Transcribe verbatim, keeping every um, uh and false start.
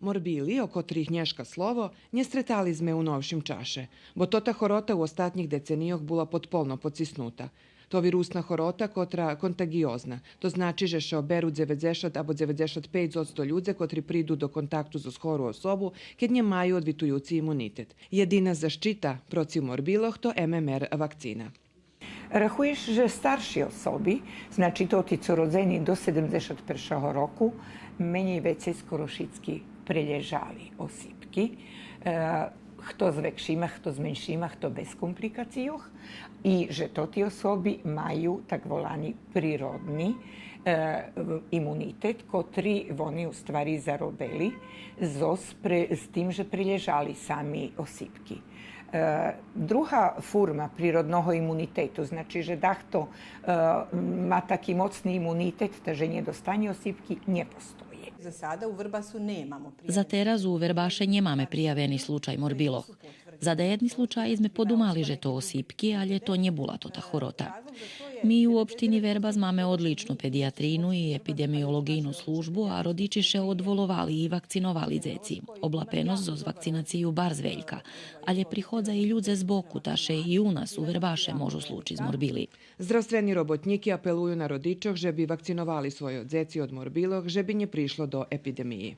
Морбили, о котрих нєшка слово, нє стретали зме у новшим чаше, бо тота хорота у остатнїх деценийох була подполно подциснута. То вирусна хорота котра контаґиозна, то значи же ше оберу дзеведзешат або дзеведзешат пейц одсто людзе котри приду до контакту зоз хору особу, кед нє маю одвитуюци имунитет. Єдина защита процив морбилох то М М Р вакцина. Рахує ше же старши особи, значи тоти цо родзени до седемдзешат першого року, менєй вецей скоро шицки прелєжали осипки. Е, хто з векшима, хто з меншима, хто без компликацийох. И же тоти особи маю так волани природни, е, имунитет, котри вони у ствари заробели зоз пре-, з тим же прелєжали сами осипки. Е, друга фурма природного имунитету, значи же дахто, е, ма таки моцни имунитет, та же нє достанє осипки, нє постоє. Za sada u Vrbasu nemamo prijavljenih. За тераз у Вербаше нємаме приявени случай морбилох. За даєдни случаї зме подумали же то осипки, алє то нє була тота хорота. Ми у општини Вербас маме одличну педиатрийну и епидемиолоґийну службу, а родичи ше одволовали и вакциновали дзеци. Облапеносц зоз вакцинацию барз велька, алє приходза и людзе збоку, та ше и у нас у Вербаше можу случиц морбили. Здравствени роботнїки апелую на родичох же би вакциновали свойо дзеци од морбилох, же би нє пришло до епидемиї.